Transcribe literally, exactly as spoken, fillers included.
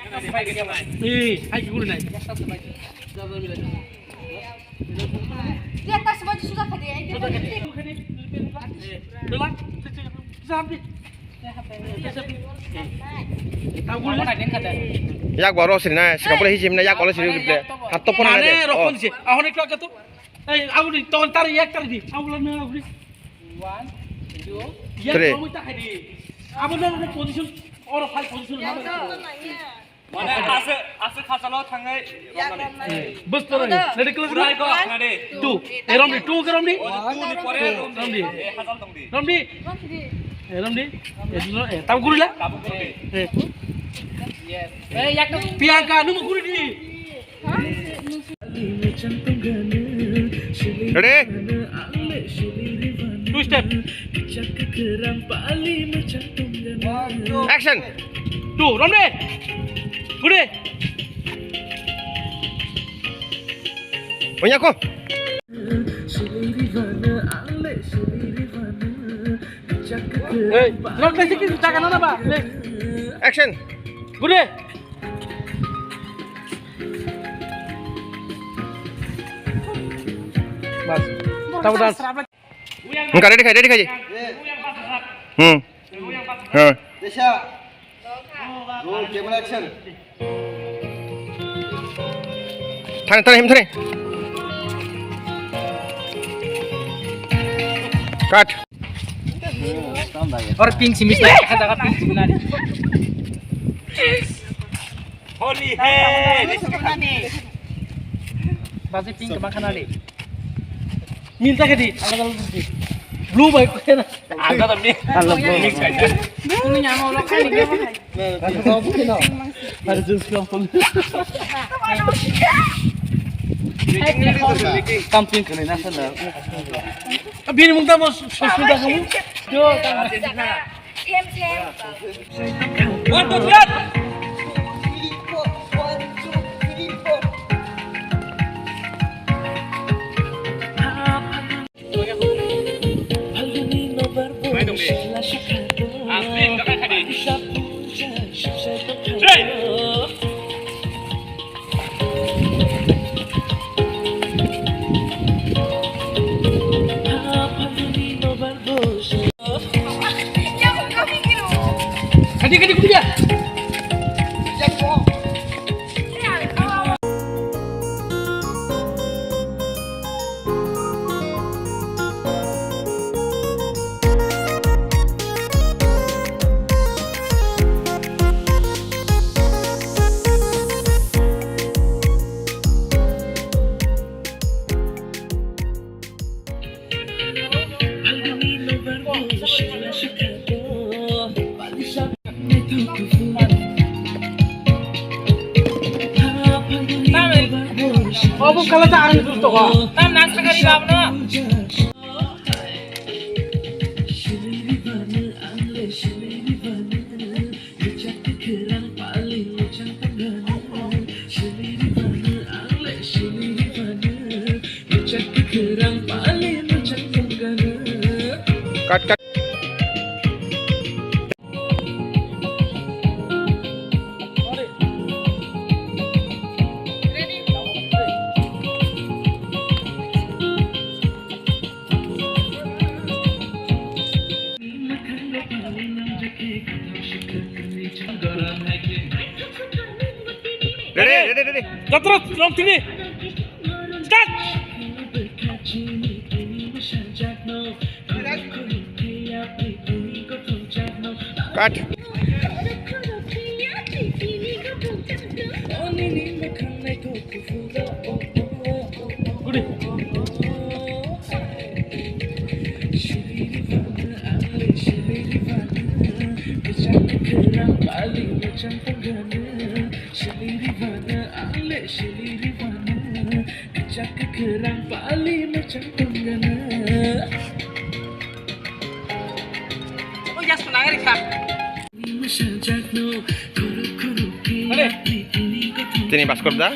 Ei, hai ki guri nai. Ekta sobai suda khadi, ekta sobai. Yak baro sini na, sikapura hiji na, yak ola sini gibde. Hat to pona na de. Mane rokon je, ahon ekla kato. Ei, aboni ton tar yak tar di. Abula me abri. One, two, three. Yak kamu tak di. Abula position, oro five position. Mane ase, ase khasalo thangai romnani. Bus to romnani. Ready, close. Pura iko khade. Two. Eh, romni, two ke romni? Two ni pore romni. Romni. Eh, khasal tongdi. Romni. Eh, romni. Eh, no, eh, tam gurila? Tabu gurila. Eh. Yes. Eh, yak to. Priyanka, nung guri di. Ready? Two step. Action. Two, romni. Guri. Onya ko. Hey, drone kaise ki jaga na ba? Action. Guri. Bas. Tabo dance. Engka ready khai, ready khai. Hmm. Ha. Roll, camera, action. Thani, thani, him thani. Cut. Or pink simis na, jaga pink simis na. Holy hell. Basi pink ma khana le. Milta ke di, alag alag di. Blue bai ko na. Ang ta tamni. Alag blue. Mix kai. Kunu nyamo lo khai ni. Kam pink kene na sana. Bini mungta mo susu da kamu. Do. One, two, three. Kadi, kadi, kadi, kadi. Obo kala ta ang gusto ko. Tam nas ka gari bab no. Cut, cut. Ready, ready, ready. Jatra long tini. Start. Cut. Tini Bhaskar da.